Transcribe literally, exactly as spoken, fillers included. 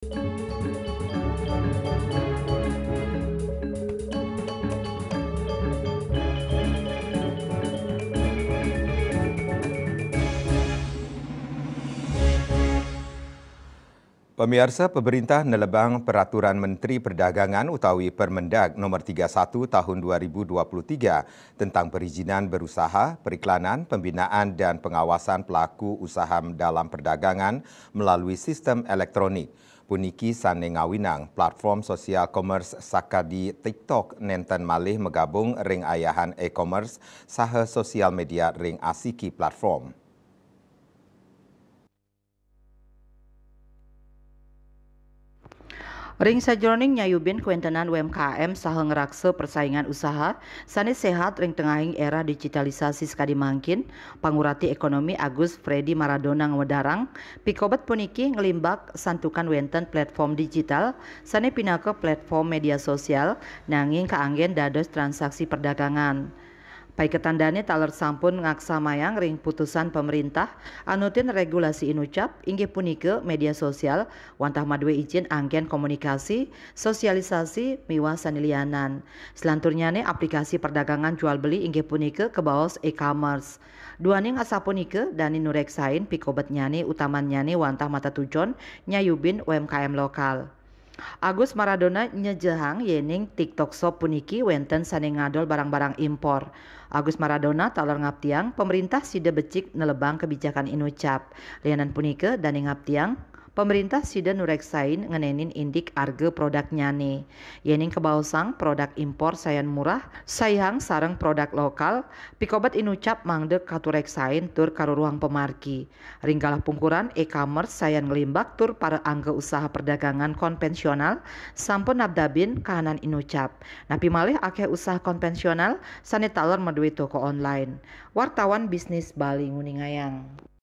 Pamiarsa, pemerintah nelebang Peraturan Menteri Perdagangan utawi Permendag nomor tiga satu tahun dua ribu dua puluh tiga tentang perizinan berusaha, periklanan, pembinaan, dan pengawasan pelaku usaha dalam perdagangan melalui sistem elektronik. Puniki sane ngawinang platform sosial commerce sakadi TikTok nenten malih magabung ring ayahan e-commerce saha sosial media ring asiki platform. Ring sajeroning nyayubin kawentenan U M K M saha ngraksa persaingan usaha sane sehat ring tengahing era digitalisasi sakadi mangkin, pangurati ekonomi Agus Freddy Maradona ngwedarang, pikobet puniki nglimbak santukan wenten platform digital sane pinaka platform media sosial, nanging kaanggen dados transaksi perdagangan. Paiketan dane taler sampun ngaksamayang ring putusan pemerintah anutin regulasi inucap, inggih punika media sosial wantah madue icin anggen komunikasi, sosialisasi, miwah sane lianan. Selanturnyane aplikasi perdagangan jual beli inggih punika kabaos e-commerce. Duaning asapunika dane nureksain pikobetnyane utamannyane wantah matetujon nyayubin U M K M lokal. Agus Maradona nyejehang yening TikTok Shop puniki wenten sane ngadol barang-barang impor. Agus Maradona taler ngaptiang, pemerintah sida becik nelebang kebijakan inucap. Lianan punika, dane ngaptiang, pemerintah sida nureksain ngenenin indik arga produknyane. Yening kabaosang produk impor sayan murah, saihang sareng produk lokal, pikobet inucap mangda katureksain tur karuruhang pamargi. Ring galah pungkuran, e-commerce sayan nglimbak tur para angga usaha perdagangan konvensional sampun nabdabin kahanan inucap. Napi malih akeh usaha konvensional sane taler madue toko online. Wartawan Bisnis Bali nguningayang.